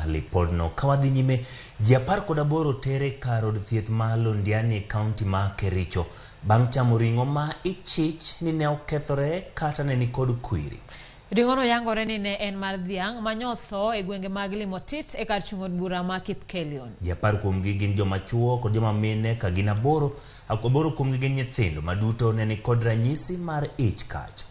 lipodno. Ka wadhi nyime, ji 18 tere kar od thieth ma Londiani e kaunti ma Kericho bang' chamo ring'o ma ichich ni ne okethore kata ne nikod kwiri. Ring'ono yangore ni ne en mar dhiang' ma nyotho e gwenge mag Limotit e kar chung' od bura ma Kipkelion. Ji 10 kuomgi gin joma chuo kod joma mine ka gin 8 kuomgi gin nyithindo ma duto ne nikod ranyisi mar ich kach.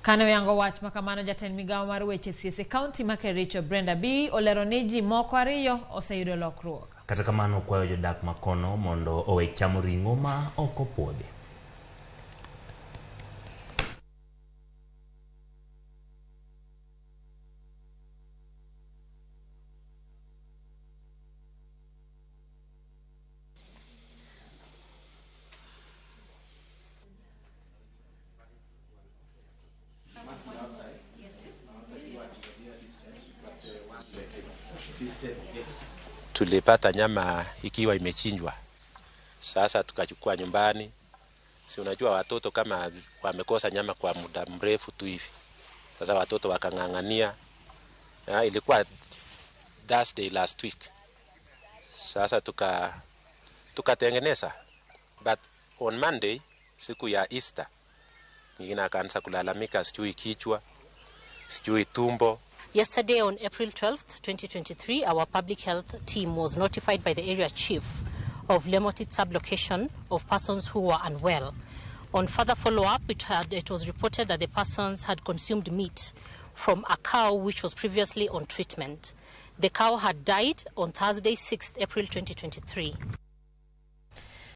Kane oyango wach makamano, jatend migawo mar weche thieth e kaunti ma Kericho Brenda B olero ni ji moko 2 oseyudo lokruok. Kata kamano okwayo jodak makono mondo owe chamo ring'o ma ok opuodhi. Tulipata nyama ikiwa imechinjwa. Sasa tukachukua nyumbani. Si unajua watoto kama wamekosa nyama kwa muda mrefu tu hivi. Sasa watoto wakang'ang'ania. Ilikuwa Thursday last week. Sasa tukatengeneza. But on Monday, siku ya Easter, mwingine akaanza kulalamika sijui kichwa, sijui tumbo. Yesterday on April 12th, 2023, our public health team was notified by the area chief of Lemotit sublocation of persons who were unwell. On further follow-up, it was reported that the persons had consumed meat from a cow which was previously on treatment. The cow had died on Thursday, 6th April 2023.